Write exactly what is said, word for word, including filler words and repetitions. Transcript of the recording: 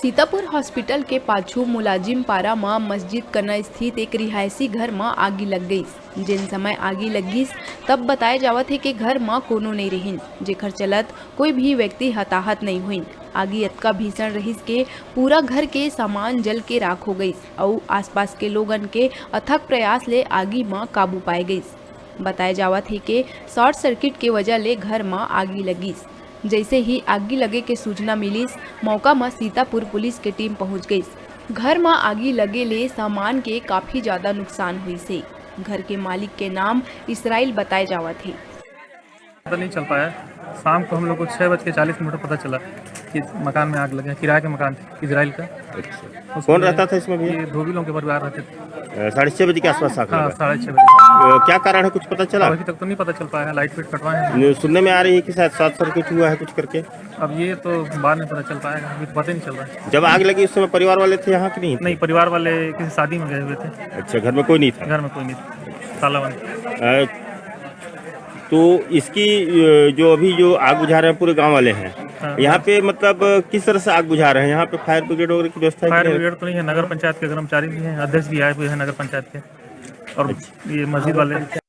Sitapur hospital के पाछू मुलाजिम पारा म मस्जिद कना स्थित एक रिहायशी घर म आगी लग गईस। जेन समय आगी लगिस, तब बताए जावत हे के घर म कोनो नइ रहिन, जेखर चलत कोई भी व्यक्ति हताहत नइ होइन। आगी अतका भीषण रहिस के पूरा घर के सामान जल के राख हो गईस अउ आसपास के लोगन के अथक प्रयास ले आगी म काबू पाए गईस। बताए जावत हे के शॉर्ट सर्किट के वजह ले घर म आगी लगिस। जैसे ही आगी लगे के सूचना मिलिस, मौका म सीतापुर पुलिस के टीम पहुंच गईस। घर म आगी लगे ले सामान के काफी ज्यादा नुकसान हुई से। घर के मालिक के नाम इसराइल बताए जावत हे। पता नहीं चल पाया। शाम को हम लोग को छः बज के चालीस मिनट पर पता चला कि मकान में आग लगे, किराए के मकान थे इसराइल का। अच्छा। उसमें कौन रहता था इसमें भैया? ये धोबी लोगों के परिवार रहते थे। अ, साढ़े छः बजे के आसपास आग हाँ, लगा। साढ़े छः बजे। अ, क्या कारण है, कुछ पता चला? अभी तक तो नहीं पता चल पाया है, लाइट फिट कटवाए हैं। न-, सुनने में आ रही है कि शायद शॉर्ट सर्किट हुआ है कुछ करके। अब ये तो बाद में पता चल पाएगा, अभी तो पता ही नहीं चल रहा है। जब आग लगी उस समय परिवार वाले थे यहाँ कि नहीं थे? नहीं, परिवार वाले किसी शादी में गए हुए थे। अच्छा, घर में कोई नहीं था? घर में कोई नहीं था, ताला बंद। अ, तो इसकी, अ, जो अभी जो आग बुझा रहे हैं पूरे गांव वाले हैं, हाँ। यहाँ पे मतलब किस तरह से आग बुझा रहे हैं? यहाँ पे फायर ब्रिगेड वगैरह की व्यवस्था है कि फायर नहीं? ब्रिगेड तो नहीं है, नगर पंचायत के कर्मचारी भी हैं, अध्यक्ष भी आए हुए हैं नगर पंचायत के, और अच्छा। ये मस्जिद वाले।